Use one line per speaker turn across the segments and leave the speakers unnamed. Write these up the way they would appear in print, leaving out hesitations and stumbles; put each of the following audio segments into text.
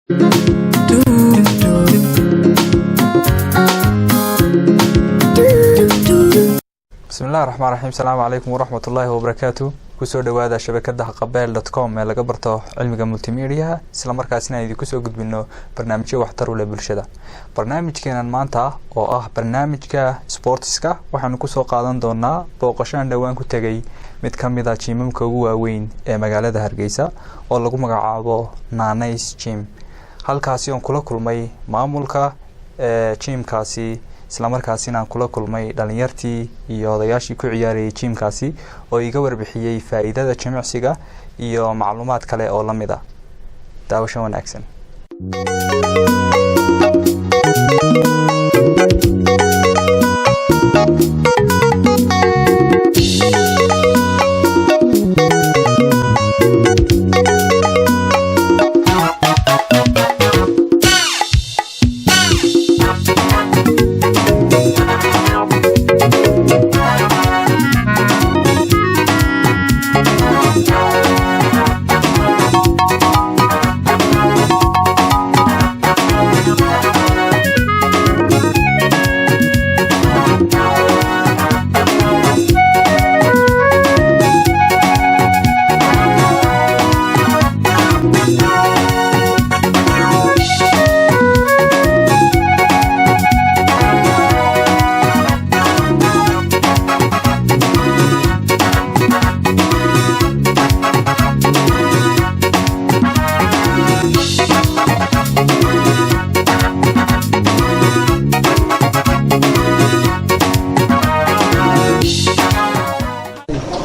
Bismillahi raxmaan raxiim. Asalaamu calaykum waraxmat ullaahi wabarakaatu. Kusoo dhawaada shabakada haqabeel.com ee laga barto cilmiga multimediaha, isla markaasina aan idinku soo gudbino barnaamijyo waxtar u leh bulshada. Barnaamijkeenan maanta oo ah barnaamijka sportiska waxaanu kusoo qaadan doonaa booqashaan dhowaan ku tegay mid ka mid a gymamka ugu waaweyn ee magaalada Hargeysa oo lagu magacaabo Naanays Gym, halkaasi oon kula kulmay maamulka gymkaasi, islamarkaasina aan kula kulmay dhalinyartii iyo odayaashii ku ciyaarayay gymkaasi oo iga warbixiyey faa-iidada jimicsiga iyo macluumaad kale oo lamid ah. Daawasho wanaagsan.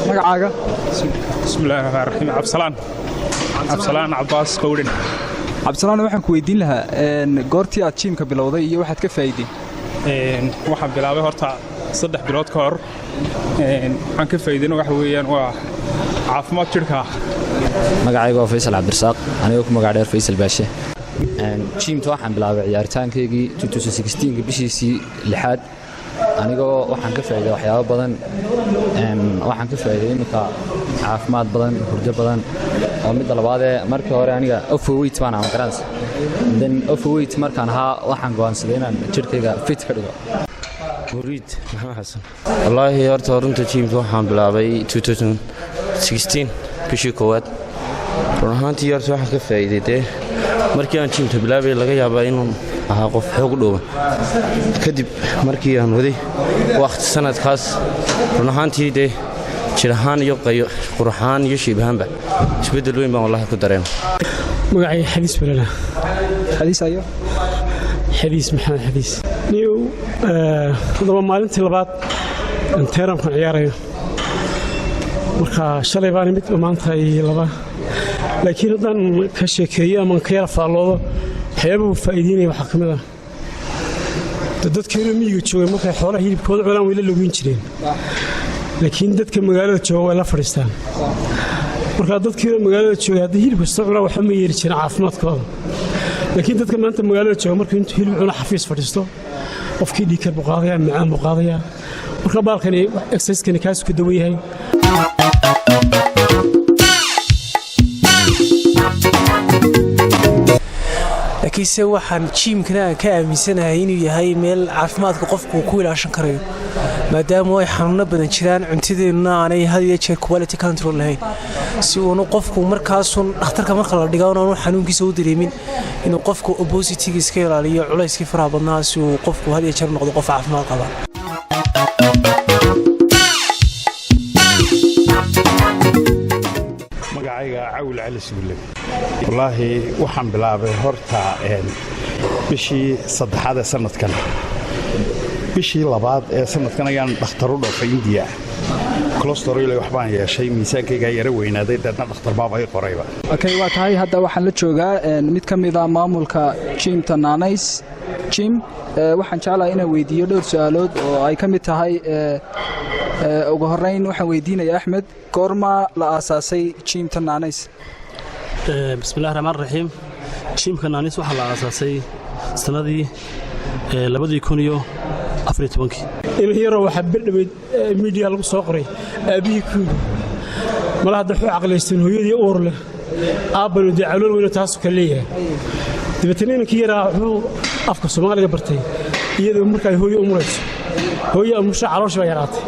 Magacaaga?
Bismillahi raxmaan raxiim. Cabsalaan, Cabsalaan Cabaas Qowdhin.
Cabdisalaan, waxaan ku weydiin lahaa goortii aad gymka bilowday iyo waxaad ka faa'iiday.
Waxaan bilaabay horta 3 bilood ka hor. Waxaan ka faa'iidayna waxa weeyaan waa caafimaad jidhka.
Magacayga waa Faysal Cabdirasaaq, anigoo ku magac dheer Faysal Baashe. Gymta waxaan bilaabay ciyaaritaankaygii bishiisii lixaad. Anigoo waxaan ka faa'iiday waxyaabo badan. Waxaan ka faa'iiday iminka caafimaad badan, hurdo badan oo midda labaadee markii hore aniga overweight baan ahaa, magaranaysa. Then overweight markaan ahaa waxaan go'aansaday inaan jidhkayga fit ka dhigo.
Muriid Maxamed Xasan. Wallaahi horta runta gymka waxaan bilaabay bishii koowaad. Run ahaantii horta waxaan ka faa'iiday, dee markii aan gymta bilaabay laga yaabaa inuu ahaa qof xoog dhooban. Kadib markii aan waday wakhti sanadkaas, run ahaantii dee jir ahaan iyo qurux ahaan iyo shape ahaanba isbeddel weyn baan wallahi ku dareema.
Magacay Xadiis balana.
Xadiis ayo?
Xadiis Maxamed Xadiis. Niyow, haddaba maalintii labaad aan teeramkan ciyaarayo. Marka shalay baan imid, maanta iyo laba. Laakiin haddaan ka sheekeeyo ama ka yara faalloodo waxyaabahu faa'iideynaya, waxaa ka mid ah dadkeenu miyiga joogay markay xoolaha hilibkooda cunaan way la lugeyn jireen, laakiin dadka magaalada jooga way la fadhiistaan. Marka dadkiina magaalada joogay haddii hilib kasta cunaan waxba ma yeeli jirin caafimaadkooda, laakiin dadka maanta magaalada jooga markuu intuu hilib cuno xafiis fadhiisto, qofkii dhiigkar buu qaadayaa, macaan buu qaadayaa. Marka baalkani exercisekani kaasuu ka duwan yahay.
Laakiinse waxaan gymkana aan ka aaminsanahay inuu yahay meel caafimaadka qofku uu ku ilaashan karayo, maadaama ay xanuuno badan jiraan, cuntadeennuna aanay had iyo jeer quality control lahayn, si uunu qofku markaasun dhakhtarka marka la dhiga aanu xanuunkiisa u dareemin, inuu qofku obesityga iska ilaaliyo, culayskii faraha badnaa, si uu qofku had iyo jeer noqdo qof caafimaad qaba.
Magacayga Cawil Cali Sugulle. Wallaahi waxaan bilaabay horta bishii saddexaad ee sanadkan. Bishii labaad ee sanadkan ayaan dhakhtar u dhoofay Indiya. Cholesterol waxbaan yeeshay, miisaankaygaa yara weynaaday, deedna dhakhtar baaba ii qorayba.
Okay, waa tahay. Hadda waxaan la joogaa mid ka mid a maamulka gymta Naanays Gym. Waxaan jeclahay inaan weydiiyo dhowr su-aalood oo ay ka mid tahay, ugu horrayn waxaan weydiinaya Axmed, goorma la aasaasay gymta Naanays?
Bismillahi raxmaan raxiim. Gymka Naanays waxaa la aasaasay sannadii 2014-kii.
Inan yaroo waxaa berdhaweyd miidiya lagu soo qoray aabbihii ku yidhi, mala hadda wuxuu caqlaysteen hooyadii uur leh, aabbanu dee calool weyno taasuu ka leeyahay. Dabeetana inankii yaraa wuxuu afka Soomaaliga bartay iyadoo marka ay hooyo umurayso. Hooyo amusha, caloosha baa yaraatay.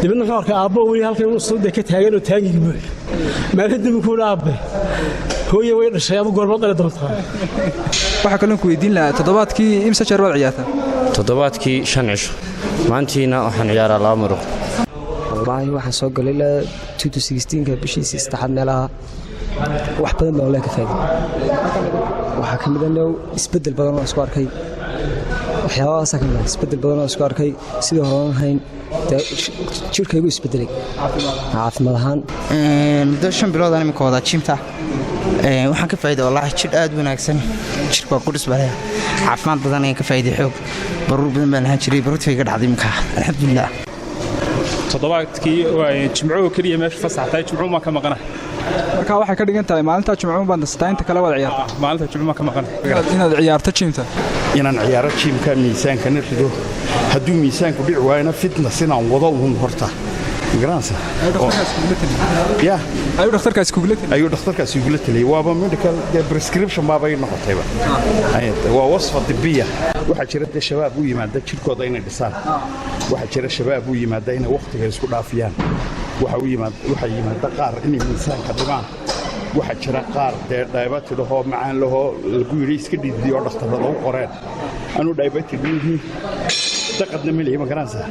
Dabeedna wuxuu arkay aabbo weli halkan suuda ka taagan oo taangigi buux. Maalin dambe ku aabe, hooye way dhashay, adu goormaad dhali doontaa?
Waxaa kaloon ku weydiin lahaa, toddobaadkii imse jeer baad ciyaartaa?
Toddobaadkii 5 cisho, maantiina waxaan ciyaaraa laba muruq.
Wallaahi waxaan soo galay ilaa ka bishiisii saddexaad meelaha. Wax badan baan wallahi ka faa'iiday. Waxaa ka mid ah now isbeddel badan oo isku arkay. Waxyaabahaasaa ka mid ah isbeddel badan oo isku arkay, sidii hore hayn dee jirkaygu isbedelay caafimaad ahaan.
Muddo 5 bilood aan imika wadaa gymta. Waxaan ka faa'iiday wallaahi jidh aad u wanaagsan. Jidhka waa ku dhisbalaya, caafimaad badan ayaan ka faa'iiday. Xoog baruur badan baan lahaan jiray, baruurtii way iga dhacday imika, alxamdulilah.
Toddobaadkii waa jimcuhu keliya meesha fasaxtahay, jimcuhu maan ka maqana.
Marka waxay ka dhigan tahay maalinta jimcuun baad nasataa, inta kale waad ciyaarta?
Maalinta jimcuhu maan ka maqana.
Inaad ciyaarto gymta?
Inaan ciyaaro gymka, miisaankana rido. Hadduu miisaanku dhici waayona, fitness inaan wado uun horta, magaranaysa ya.
Ayuu dhakhtarkaasi kugula
taliyay? Ayuu dhakhtarkaasi igula taliyay. Waaba medical dee prescription baabay noqotayba, waa wasfa dibiya. Waxaa jira dee shabaab u yimaada jidhkooda inay dhisaan, waxaa jira shabaab u yimaada inay wakhtiga isku dhaafiyaan, waxaa yimaada qaar inay miisaanka dhimaan, waxaa jira qaar dee diabetic ahoo macaan lahoo lagu yidhi iska dhidiyo, dhakhtarrada u qoreen. Anuu diabetic mihi, daqadna melihi, ma garanaysaa.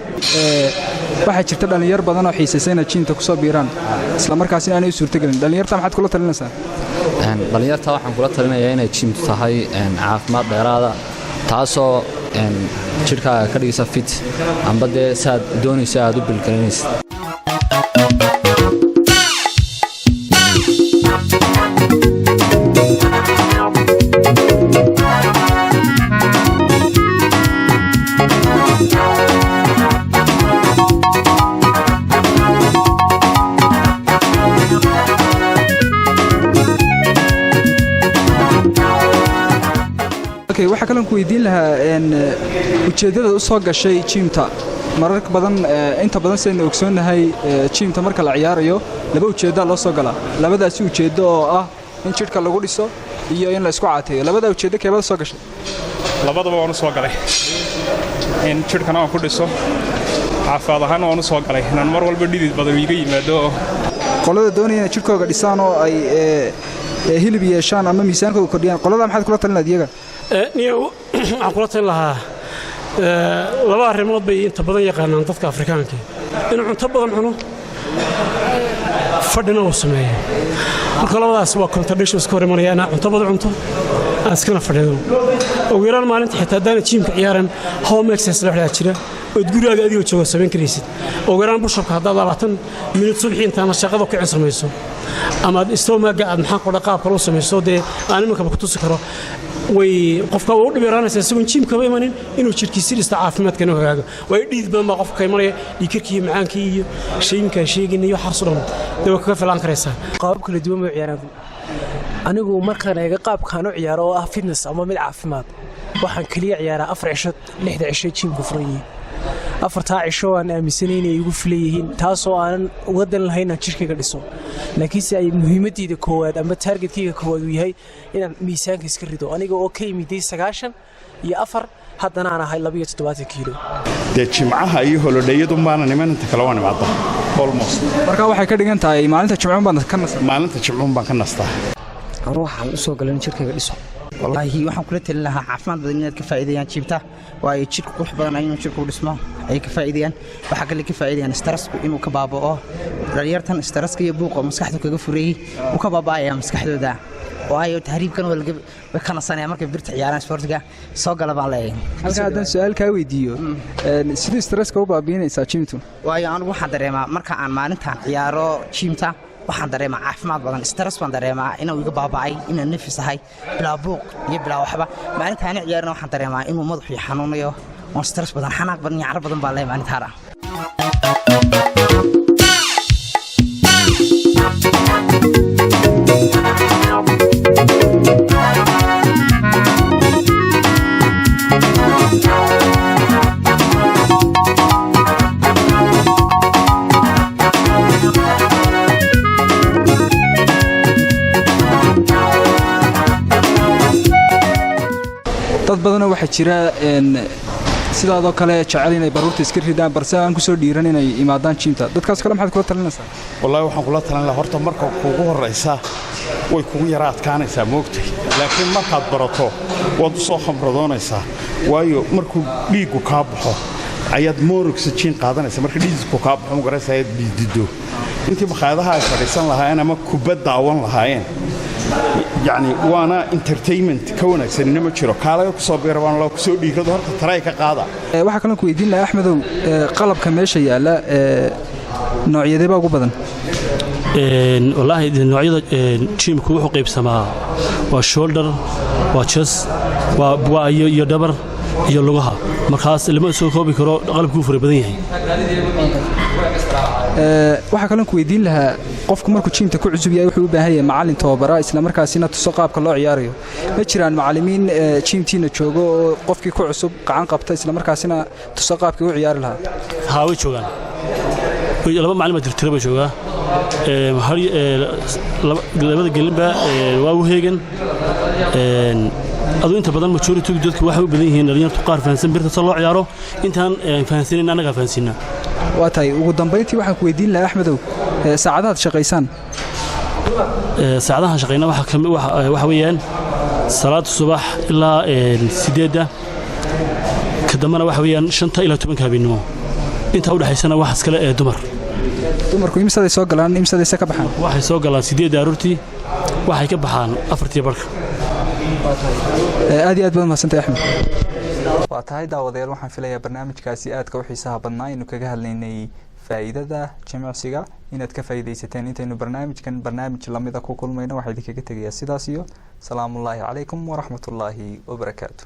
Waxaa jirta dhallinyar badan oo xiisaysa inay gymta ku soo biiraan, isla markaasina aanay u suurtagelin. Dhallinyarta maxaad kula talinaysaa?
Dhallinyarta waxaan kula talinayaa inay gymtu tahay caafimaad dheeraada, taasoo jidhkaaga ka dhigaysa fit amba dee saad doonayso aad u bilgelinaysa.
Okay, waxaa kaloon ku weydiin lahaa ujeeddada u soo gashay gymta. Marar badan, inta badan sidaynu ogsoonnahay, gymta marka la ciyaarayo laba ujeeddaa loo soo galaa. Labadaasi ujeeddo oo ah in jidhka lagu dhiso iyo in la isku caateeyo. Labada ujeeddo keebada soo gashay?
Labadaba waan u soo galay. In jidhkana waan ku dhiso, caafimaad ahaana waan u soo galay, inaan mar walba dhidid badan iiga yimaado oo
Qolada doonaya inay jidhkooga dhisaan oo ay hilib yeeshaan ama miisaankooga kordhiyaan, qolada maxaad kula talin lahayd iyaga?
Niyow, waxaan kula talin lahaa laba arrimood bay inta badan yaqaanaan dadka Afrikaanka: inuu cunto badan cuno, fadhina uu sameeyo. Marka labadaas waa contradiction iska hor imanaya: inaa cunto badan cunto, aad iskana fadhido. Ugu yaraan maalinta, xitaa haddaana gymka ciyaaran, home exercise la waxaa jira ood gurigaaga adigoo jooga samayn karaysid. Ugu yaraan push-upka haddaad 20 minute subxii intaana shaqada kicin samayso, ama aad stomachga aad maxaan qodha qaab kale u samayso, dee aan iminkaba ku tusi karo, way qofka waa u dhib yaraanaysaa isagoon gymkaba imanin inuu jirkiisi dhista, caafimaadkana u hagaago. Waayo dhiid badan baa qofka ka imanaya, dhiigkarkii iyo macaankii iyo shayinkaan sheegayna iyo waxaas o dhan dee way kaga filaan karaysaa.
Qaabab kala duwan bay u ciyaaraan. Anigu markaan eega qaabkaan u ciyaaro oo ah fitness ama mid caafimaad, waxaan keliya ciyaaraa 4 cisho 6da cisho gymka furan yihiin. Afartaa cisho aan aaminsanay inay igu filan yihiin, taasoo aanan uga dan lahayn inaan jirkayga dhiso, laakiinse ay muhiimadeyda koowaad ama targetkayga koowaad uu yahay inaan miisaanka iska rido, aniga oo ka imiday 94, haddana aan ahay 72 kiilo.
Dee jimcaha iyo holidayadu maanan iman, inta kale waan imaada almost.
Marka waxay ka dhigan tahay maalinta jimcuun baad ka nastaa?
Maalinta jimcuun baan ka nastaa.
Anu waxaan u soo galay in jirkayga dhiso.
Wallaahi waxaan kula talin lahaa caafimaad badan inaad ka faa'iideeyaan gymta, waayo jidhku qurux badan inuu jidhku dhismo ayay ka faa'iideeyaan. Waxaa kale ka faa'iideeyaan stressku inuu ka baaba'o. Dhalinyartan stresska iyo buuqa maskaxdu kaga fureeyey uu ka baaba'aya maskaxdooda, waayo tahriibkan waa way ka nasanayaan markay birta ciyaaraan. Sportiga soo gala baan leeyahay.
Halka haddaan su-aal kaa weydiiyo, siduu stresska u baabiinaysaa gymtu?
Waayo anigu waxaan dareemaa marka aan maalintaan ciyaaro gymta, waxaan dareemaa caafimaad badan. Stress baan dareemaa inuu iga baaba'ay, inaan nafis ahay, bilaa buuq iyo bilaa waxba. Maalintaani ciyaarina waxaan dareemaa inuu madaxu i xanuunayo oon stress badan, xanaaq badan iyo caro badan baan leeyahay maalintaana.
Dad badanoo waxaa jira sidaadoo kale jecel inay baruurta iska ridaan, balse aan kusoo dhiiran inay imaadaan gymta. Dadkaas kale maxaad kula talinaysaa?
Wallaahi, waxaan kula talin lahaa, horta marka kuugu horraysa way kugu yara adkaanaysaa, moogtay, laakiin markaad barato waad u soo khamradoonaysaa, waayo markuu dhiiggu kaa baxo ayaad more oxygen qaadanaysa. Marka dhiigku kaa baxo, magaraysa, ayaad dhiidido. Intii makhaayadaha ay fadhiisan lahaayeen ama kubad daawan lahaayeen, yacni waana entertainment ka wanaagsanina ma jiro. Kaalaga kusoo biirabaan loo kusoo dhiirado, horta taray ka qaada.
Waxaa kaloon ku weydiin lahaa, Axmedow, qalabka meesha yaalla noocyadee baa ugu badan?
Wallaahi, noocyada gymku wuxuu qaybsamaa waa shoulder, waa chest, waa iyo dhabar iyo lugaha. Markaas lama soo koobi karo, qalabkuu fara badan yahay.
Waxaa kaloon ku weydiin lahaa, qofku markuu gymta ku cusub yahay wuxuu u baahan yahay macallin tababara, isla markaasina tuso qaabka loo ciyaarayo. Ma jiraan macallimiin gymtiina joogo oo qofkii ku cusub gacan qabta, isla markaasina tuso qaabkii u ciyaari lahaa?
Haa, way joogaan. Laba macallin baa tirtira bay joogaa. Labada gelinba waa u heegan. Aduu inta badan majority dadku waxay u badan yihiin dhalinyartu, qaar fahansan birta sa loo ciyaaro. Intaan fahansanin annagaa fahansiinaa.
Waa tahay. Ugu dambayntii waxaan ku weydiin lahaa, Axmedow, saacadahaad shaqaysaan?
Saacadahan shaqayna waxa weeyaan salaada subax ilaa 8-da, ka dambena waxa weeyaan 5-ta ilaa 10-ka habeennimo. Intaa u dhexaysana waxa iskale ee dumar.
Dumarku imisaday soo galaan, imisadayse ka baxaan?
Waxay soo galaan 8-da aroortii, waxay ka baxaan 4-tii barka.
Aad iyo aad baad mahadsantahay, Axmed.
Waa tahay, daawadayaal, waxaan filayaa barnaamijkaasi aadka u xiisaha badnaa aynu kaga hadlaynay faa'iidada jimicsiga inaad ka faa'iidaysateen. Intaynu barnaamijkan barnaamij lamida ku kulmayno, waxaa idinkaga tegayaa sidaas iyo salaamullaahi calaykum waraxmatullaahi wabarakaatu.